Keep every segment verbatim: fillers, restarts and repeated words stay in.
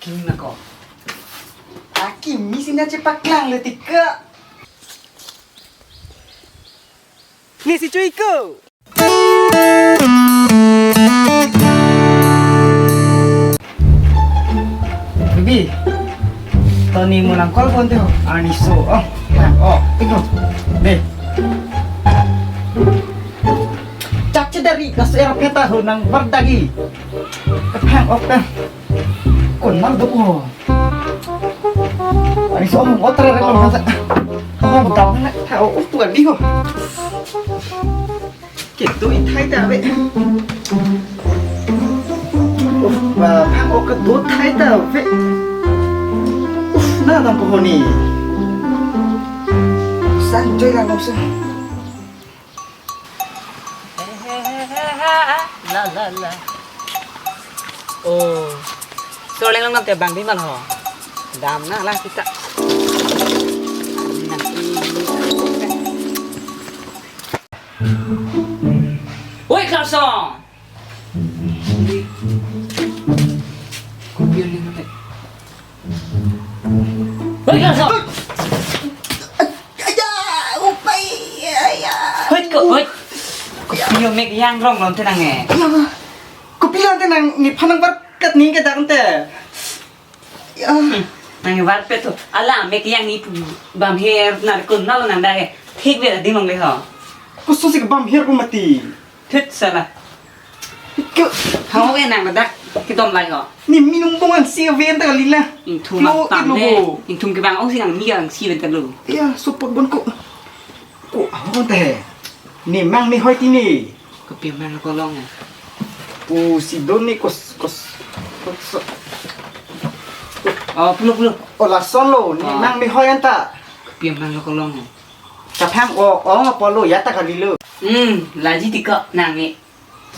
Nako. Akimi si na chepaklang le tiko. Nisi chui ko. Bibi, toni mo nangkol ponte ho. Arni so. Oh, oh, tinggal. Deh. Cak cedari, laso era peta ho nang bardagi. Kephang ok kan. Kon mal do ho. Arni so mo otra re lo masa. Oh, dam na. Tha o tu adi ho. Kitu ithai ta ve. Uf, ba, phang ok kedo thai ta ve. Uf, na dam po ho ni. San joy la nok sa. La la la. Oh. So leng lang te bang di man ho. Dam na la kita. Oi, Klarsong. Kopi leng te. Oi, Klarsong. Aya, upai, aya. Hoi, ko, hoi. Kopi yo mek yang rong lon tenang eh. Ya. Kopi lon tenang nephan nang bar kat ning ke dang te. Ya. Hmm. Nang bar pe tu. Ala mek yang ni bam her nar kun nalo nang dage. Thik be di mong le ho. Koson si bam her ko mati. Thit sala. Ke. Hau ke nang dak kitom lai ho. Ni minum bongan si aven ta lila. Ingthum lo, tam lo le. Ingthum ke bang ong si nang mi ang si ven ta lo. Ya, support bon ko. Ko ahon te. Ni mang ni hoi ti ni. Kopi mang ko long ya. Ko si don ni kos kos. Kos. Oh, pulo pulo. Oh, lason lo. Ni mang ni hoi anta. Kopi mang ko long ya. Kaphang o ong apolo ya ta kalilo. Hmm, laji tiko nang e.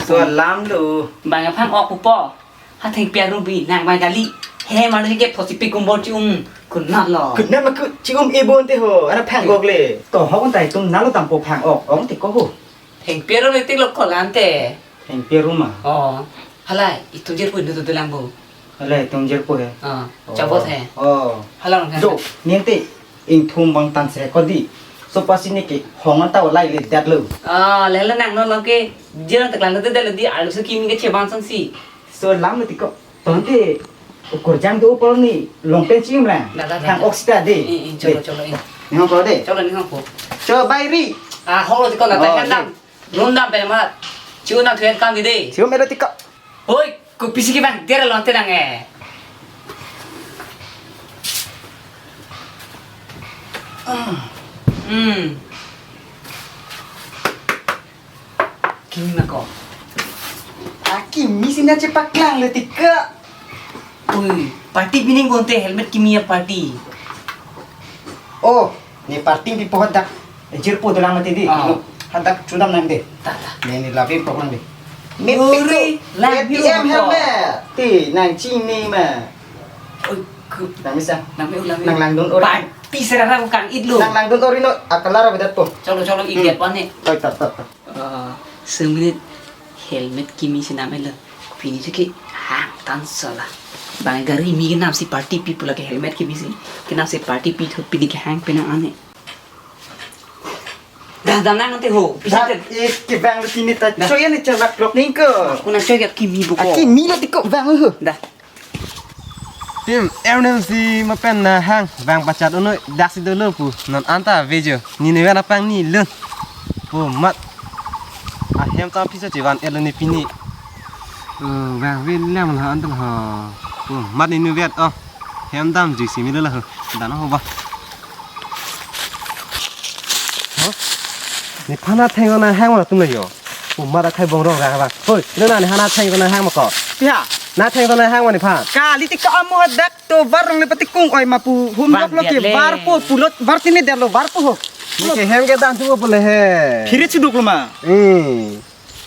So alam lo. Bang kaphang ok pupo. Ha thengpi arum pi nang bang kali. He malu ke phosi pi kumbor chi um kunat lo. Kunat ma ku chi um e bon te ho. Ana phang ok le. To ho kon tai tum nalo tampo phang ok ong te ko ho. Thengpi arum le tik lo kolan te. Thengpi arum ma. Oh. Halai, itum jirpo indo tu lang bo. Halai, itum jirpo he. Ah, oh, chabot he. Oh. Halai, do, ninte ingthum bang tan se ko di. So pasi ni ke hong ta olai le dat lo. Ah, le le nang no lo ke jira tak lang te dat lo di alu so kimi ke chebang sang si. So lam lo tiko. Tonte ukur jang do por ni long pen chim lang. Da, da, da, hang da. Oksita de. Eh, eh, cholo, de. Cholo, eh. Ni hong ko de. Cholo, ni hong ko. Cho bai ri. Ah, holo tiko la ta. Oh, kan de. Dam. Rundam pe mat. Chiu na thuet kam di de. Chiu melo tiko. Oi, kopi si ke bang, dia lo tenang eh. Hmm. Kimi ma ko. Akimi si na chepaklang le tiko. Ui, party pining bonte helmet kimi ya party. Oh, ni party pipo hadak. Jirpo dolang mati di. Ah. Hadak chudam nang de. Ta, ta. Ni ni labi poklang de. Uri, lang A T M biru ko. Helmet. Ti nang chini ma. Ui, ku. Nang bisa. Nang me ulang. Nang langdun ori. Party serara bukan idlo. Nang langdun ori no akalara bedat po. Cholo cholo idiat pane. Oi, ta ta ta. Ah, semenit helmet kimi si nam elo. Pini tu ke hang tan sala. Bang gari mi ke nam si party pi pula ke helmet kimi si. Ke nam si party pi tu pini ke hang penang ane. Dah, dah nang nanti ho. Bisa. Dah, te. Eh, ke bang lo tini ta. Dah. Choy ya ni chalak lok ning ko. Kuna choy ya kimi buko. Akimi lo tiko bang ho. Dah. Tim, em nem si mapen na hang, bang pachat unoi, dak si dolo pu, non anta vejo, ni ne ven apang ni lun. Pu mat, ahem ta pisa chivan elo ni pini. Oh, bang ven lam la anta ho. Pu mat ni nu vet, oh, hem dam jui si milo la ho, dan ho ba. Huh? Nephan atheng ko nang hang ma tum le yo. Pu mat akhai bong rong ra ba. Hoi, nana nephan atheng ko nang hang ma ko. Piha? Na theng ko nang hang ma nephan. Kali ti ka amo hadak to bar rong le pati kung oi ma pu hum dok lo ke bar po pulot bar tini der lo bar po ho. Ni ke hem ke dan tu po le he. Phiri chuduk lo ma. Hmm.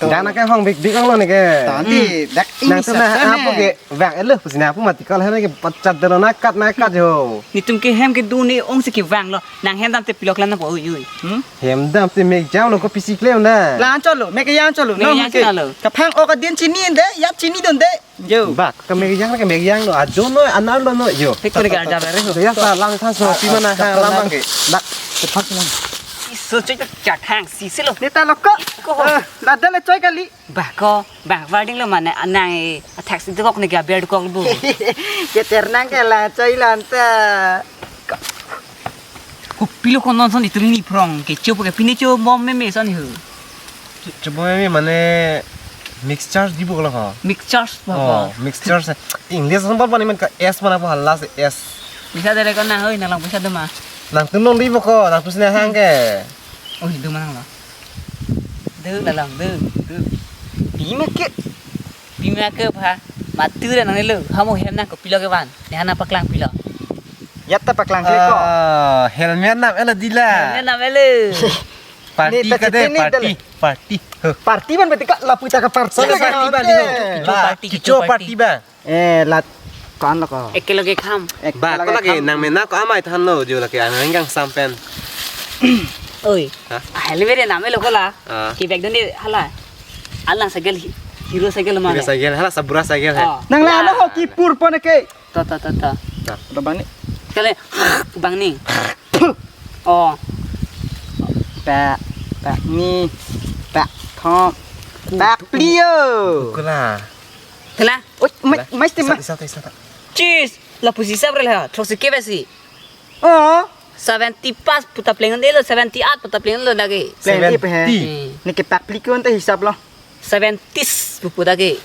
Dana ke hong big big ong lo ne ke. Tadi dak ini nang tu na sasa apa ne. Ke bang elo pusina apa mati kalau hana ke pachat delo nakat nakat yo. Netum ke hem kedo ne ong si kevang lo. Nang hem dam te pilok lan na po ui ui. Hmm? Hem dam te mek jam lo ko pisi klem na. Lan cholo, mek yang cholo. Mek no yang ke. Cholo. Kaphang o ka din chini de, yap chini don de. Yo. Bak, ka mek yang ka mek yang lo. Ajo no, anar lo no yo. Pek ko de gar jam re ho. Ya sa lang than so pi mana ha lam bang ke. Bak. Tepak lang. Si so chek chak hang si si lo. Neta lo ko. Ko ho. Eh, lada le choi kali. Bah ko, bah warding lo mane anang e attack si dukok ne ga ber dukok bu. Keter nang ke la choi lanta. Ko pilo ko non son itum ni phrong ke cho ke pini cho bom me me son hu. Cho bom me mane mixture di bu lo ko. Mixture bo ko. Oh, mixture se. English son bol pani man ka S mana po hala se S. Bisa dere ko na hoi na lang bisa dema. Nang tu non di bu ko, nang tu sene hang ke. Oh, itu mana lo. Deu lalang deu deu. Pima ke. Pima ke pha. Matu dan nang lo. Hamo hem nang ko pilo ke van. Ne hana paklang pilo. Yap ta paklang ke ko. Ah, helmet nam elo dila. Helmet nam elo. Party ne ta ka de, chitini party, dale. Party. Huh. Party ban berarti ka lapu ta ka party. Solo party ban di ho. Kicho party, kicho party ba. Eh, lat kan lo ko. Ekeloge kham. Ek ba, ko lagi lagi kham. Nang mena ko amai than lo, jo lagi anang gang sampen. Oi. Hah? Ah, helmet nam elo ko la. Ah. Ki bag dun di hala. Alang cycle hi-, hero cycle ma. Hero cycle, hala sabura cycle hai. Oh. Nang la ano ho ki pur pon ke. To to to to. Nah. Udah bang ni. Kale bang ni. Oh. Pak, pak ni, pak thom, pak plio. Kula. Kela. Oh, mai, mai stima. Isa, isa, isa. Cheese. Lapusi sab rel ha. Throksi ke besi. Oh. Seventy pas puta pleng delo, seventy at puta pleng delo lagi. Pleng di pe he. Seventy. Hmm. Ne ke pak pli kon te hisap lo. Seventies pupu lagi.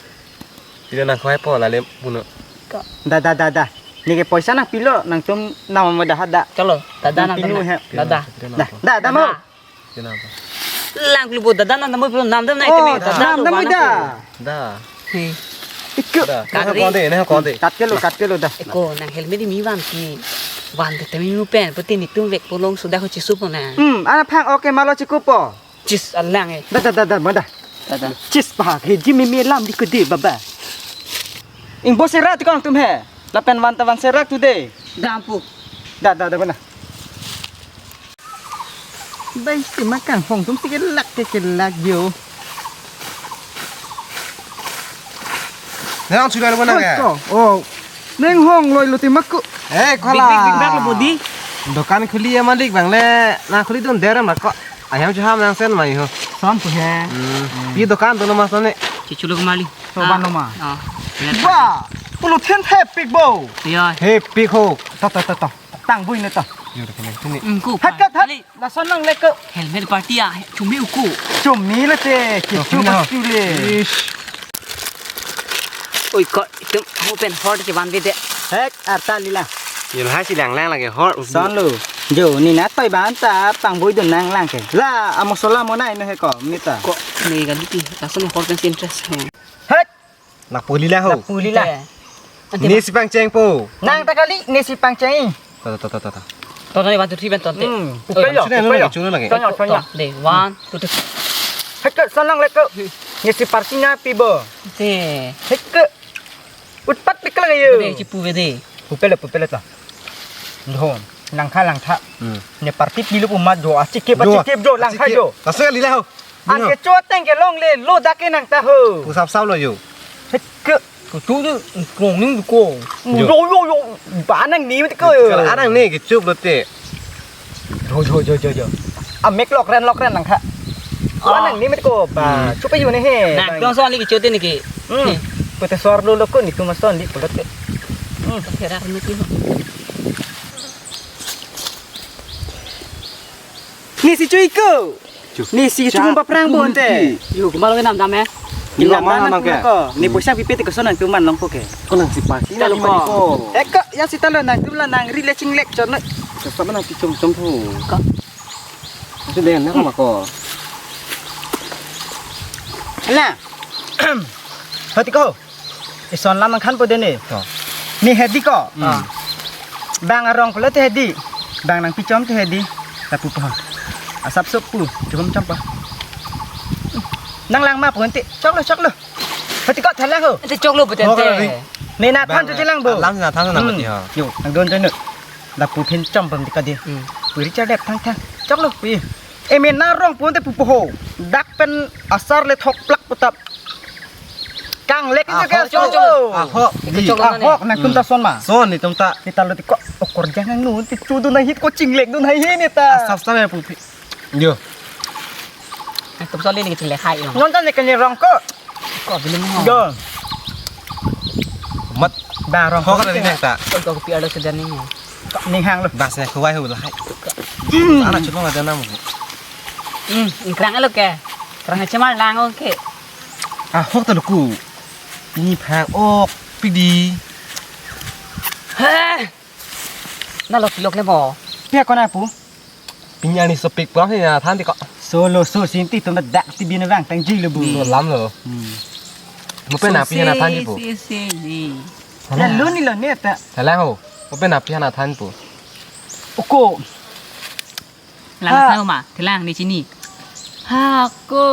Pilo nang khoi po lale puno. Ko. Da, da, da, da. Ne ke poisa nang pilo, nang tum nama mudah da. Chalo, dada nang pinu he. Dada. Da, da, da mo. Kenapa? Lang lubo dada nang namu pilo nam dam nai temi. Oh, dada nam dam da. Da. He. Ikut. Da. Kadri. Konde, ne konde. Kat kelo, kat kelo da. Eko nang helmet di mi van ki. Van te temi mu pen, peti netum vek polong sudah ko chisup na. Hmm, ana phang oke malo chikupo. Chis alang eh. Da, da, da, da, mada. Da, da. Chis pahak he ji mimi lam di kede baba. Ing bo serak ti kong tum he. Lapen van ta van serak tu de. Dampu. Da, da, da, mana. Bai si makang hong tum si kelak ke kelak yo. Nang sudah lo mana ke? Ko. Oh. Neng hong loi lo ti maku. Eh, big, big, big bag lo bodi. Dokan khuli ya malik bang le. Na khuli dun der ma ko. Ayam chaham nang sen mai ho. Son ko he. Hmm. Pi dokan tu nama sone. Chichuluk mali. So ban nama. Ah. Ba, pulo then he pik bo. Ya. He pik ho. Ta ta ta ta. Tang bui ne ta. Yo, da kene sini. Hmm, ku. Hat kat hat. Lason nang lek ko. Helmet party ah, chumi uku. Chumi le te, ke chumi pasti le. Ish. Oi ko, itum open hot ke van bede. Hek, arta lila. Yo, hai si lang lang lagi hot. Son lo. Jo, ne na toi ban ta pang bui dun nang lang ke. La, amo sola mo nai no he ko, mita. Ko, ne ga liti, lason hot kan si interest. Hek. Nak puli la ho. Nak puli la. Ante ne si pangcheng po. Nang ta kali, ne si pangcheng. Ta ta ta ta ta. Tonte, one, two, three pen tonte. Hmm. Oi, upelo, sini, upelo. Sini lagi. Tonyo, tonyo. De, one, two, three. Hek, son nang lek ko. Ne si party na pi bo. De. Hek. Utpat pik lagi yo. De, chipu bede. Upelo, upelo ta. Dhon, langtha, langtha. Hmm. Ne party pilo pu mat jo, achikip, jo, achikip jo, langtha achikip jo. Langsung lila ho. An ke cho ateng ke longle, lo dak ke nang ta ho. Pu sap sap lo yo. Hek ke. Kutu tu, krong ning ko. Jo. Yo, yo, yo. Ba nang ni met ko yo. Kalau anang ni ke chup lo te. Jo, jo, jo, jo, jo. A mek lok ren, lok ren nang kha. Ba nang ni met ko. Ba, hmm, chup ayu ne he. Nah, bang. Dong son li ke cho te ni ke. Hmm. He. Pute sor lo lo ko ni tu ma son li ko lo te. Hmm. Kerak ni tu. Ne si chui ko. Chu. Ne si chu ba prang bon te. Yo, kumalo ke nam dam eh. Yo, nam mana dam ke? Ko. Ne poisa pipe te koson nang tuman long ko ke. Ko nang si pasi na lima ko. Eh, ko, ya si talo nang tumla nang ri le chinglek chon. Sa mana si chom chom tho. Ko. Si den na ma ko. Ala. Hati ko. Ison lam nang khan po dene. To. Ne hedi ko. Hmm. Bang arong pulo te hedi. Bang nang pichom te hedi. Lapu po. Asap sop pu. Chom chom po. Nang lang ma pu ante. Choklo, choklo. Hati ko thalang ho. Ante choklo pu ante. Choklo ri. Ne nathan chu chelang bo. Alam nathan na Hmm. mati ha. Yo, nang don jono. Lapu phin chom pam ti ka di. Hmm. Puri chadep thang thang. Choklo pu. Eme na rong pu ante pupo ho. Dak pen asar le thok plak putap. Kang lek itu Ahok ke choklo. Choklo. Ahok. Di. Choklo na ne. Ahok nangtum ta Hmm. son ma. Son netum ta. Neta lo ti ko okorjang nang nu ti chu dun hai hit ko chinglek dun hai he neta. Asap sa me pu phi. Yo. Nangtum son le ne chinglek hai lo. Non ta ne kene rong ko. Ko biling ho. Yo. Mat. Ba rong Ho ko. Ka ri nang ta. Ko ko pi alo sedan ni ho. Ning hang lo. Bas ne khuwai hu lahai. Hmm. Ana chutlo na janam. Hmm, ingkrang lo ke. Krang chemar lang o ke. Ahok ta luku. Ni phak ok pidi. He. Na lok lok le mo. Pia ko na pu. Pini arni sopik pram si nathan ti ko. Solo so sinti tum dak ti bin vang tang ji le bu. Lo lam lo. Hmm. Mo pen na pi nathan ji pu. Si, si, si. Lalu ni lo ne ta. Thalang ho. Mo pen na pi nathan pu. Oko. Lang Ah. Sa ma, thalang ne chini. Hako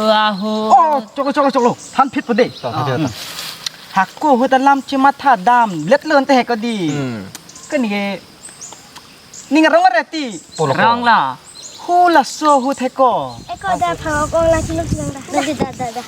aho. Oh, choklo, choklo, choklo. Than phit pu de. To, to, to. Hako ahut alam chematha dam. Let lo ante he ko di. Hmm. Kani ke. Ning rong areti. Polo ko. Rong lo. Hu laso ahut he ko. Eko da phang ok ong lang chiluk lang da. Da, da, da, da.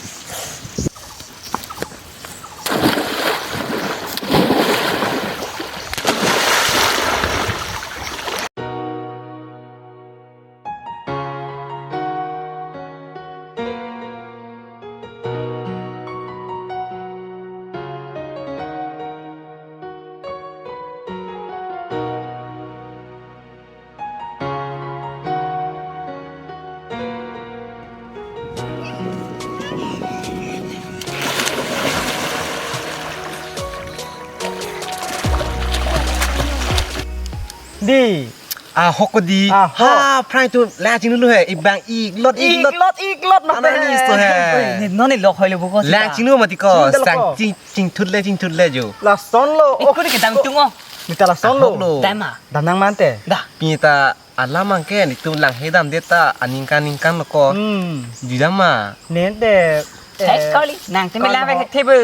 Di. Ahok ko di. Ahok. Ha, phrang tu lang chinglu he. Ibang iklot, iklot. Iklot, iklot, Ana mate. Ni so he. Oi, ne, non ne lok hoi le bu ko. Lang chinglu mati ko. Chinglu sang ko. Ching, chingthut le, chingthut le jo. Lason lo. Iko ni kedam tung o. Neta lason lo. Ahok lo. Dam ma. Dam nang mante. Da. Pini ta alam angke netum lang he dam det ta aningkan ningkan lo ko. Hmm. Di dam ma. Ne de. Hei, eh, kali. Nang te me kali lang ho. Thebe.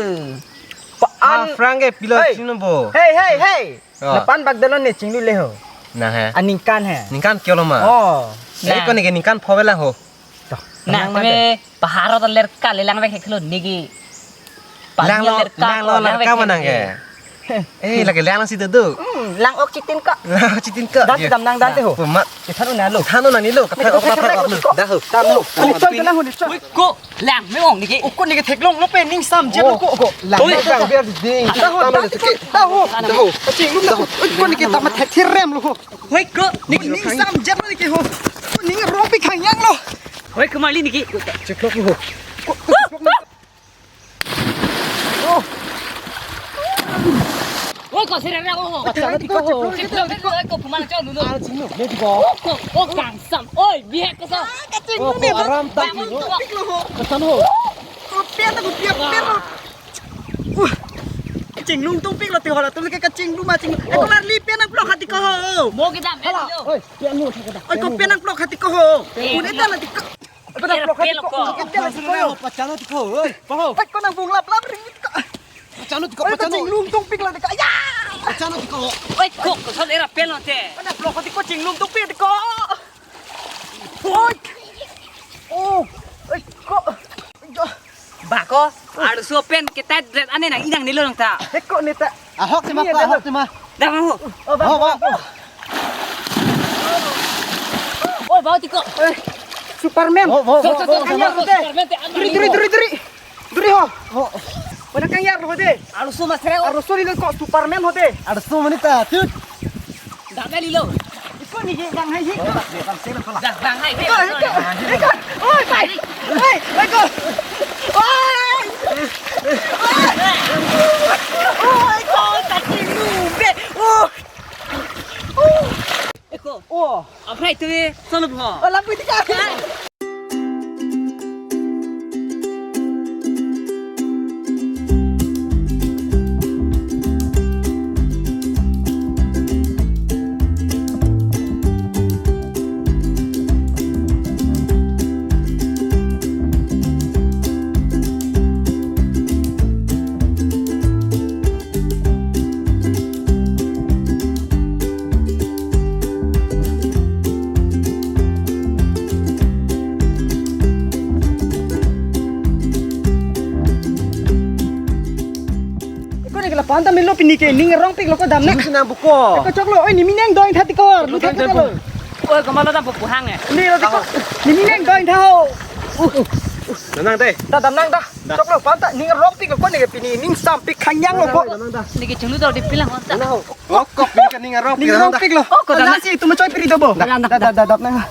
Pa an. Ah, phrang ke pilo Hey. Chinglu bo. Hey, hey, hey. Oh. Lapan bak dalon ne chinglu le ho. Na he. Aningkan he. Ningkan kyo lo ma. Oh. Eh, na. Ko ne ke ningkan pho velang ho. Toh, na, tenang ma teme te. Paharo ta lerka le lang vek heklo nigi. Lang lo, lerka lang lo, ko lang vek lerka hek manang ke. Eh, lagi lang si duduk. Hmm, lang ok chitin ko. Lang ok chitin ko. Dan Ye. Dam nang dan te ho. Pemat. Kethan un nang lo. Kethan un nang ni lo. Kethan ok, kethan ok, ok, ok, ok. Dah ho. Tam ho. Ani choi ke lang ho ni choi. Oi, ko lang me ong nigi. Oko nigi theklong lo pe ning sam je lo ko. Ko lang. Oi. Bang biar di ding. Dah ho, tam dah lo ho, tike. Dah ho. Dah ho. Kachinglu dah ho. Oi, ko nigi tama thek thirem lo ho. Oi, ko nigi ning sam je lo nigi ho. Ko ning rong pi khang yang lo. Oi, ko mali nigi. Cheklok lo ho. Ko, ko cheklok lo. Oh. Oi, ko sira ra o. Pachalo ti ko ho. Chiklo, chiklo, ko pumang chon dulu. Ah, chinglu, le ti ko. Oh, ko, oh, kangsam. Oi, bihek ko sa. Kachinglu. Oh, ko aram ta. Bang, bang, bang. Kachanu ho. Ko pia ta ko pia pia. Uh. Chinglung tungpik lo ti ho la tum ke kachinglu ma chinglu. Eh, ko larli pia nang plok hati ko ho. Mo kita. Hala. Oi, pia nu thak da. Oi, ko pia nang plok hati ko ho. Eh. Kun eta la ti ko. Pia nang plok hati ko. Pia nang plok hati ko. Pachalo ti ko, oi. Paho. Oi, ko nang bung lap lap ring ko. Pachalo ti ko, oi, pachalo. Kachinglung tungpik la ti ko. Ya! Pachalo ti ko. Oi, ko, ko son era pia lo te. Ko nang plok hati ko chinglung tungpik ti ko. Oi. Oh. Oi, ko. Ba ko, arloso pen ketai dret ane nang inang nilo nang ta. He ko neta. Ahok tema ko, ahok tema. Dah mau. Oh, ba. Oh, ba. Oi, ba ti ko. Eh, Superman. Oh, oh, oh, oh. Superman te. Duri, duri, duri, duri. Duri ho. Oh. Pada kang yar lo de. Arloso mas reo. Arloso ni lo ko Superman ho de. Arloso manita, tut. Dak na lilo. Iko ni ke bang hai hiko. Dak bang hai hiko. Iko, iko, iko. Oi, pai. Oi, oi, ko. Oi. Oi, ko, kachinglube. Oh. Oh. Iko. Oh. Aprai tu, solo bo. Oh, lampu tiga. Ko ne ke lapu-an ta melo pini ke ning arongpiklo ko damnang. Sini nang buko. Ko choklo, oi nimi neng doi tha ti ko. Lu tha ko lo. Oi, ko malo ta pu hang eh. Ni lo ti ko. Nimi neng doi tha ho. Nang dei. Ta damnang ta. Choklo, pu-an ta ning arongpiklo ko ne ke pini ning sampik khangjanglo ko. Nang dei. Neke chulu dor di pilang ho ta. Nang ho. Oh, kok pini ke ning arongpik. Ning arongpiklo. Oh, ko damnang. Nasi tu ma choi piri do bo. Da, da, da, da, damnang.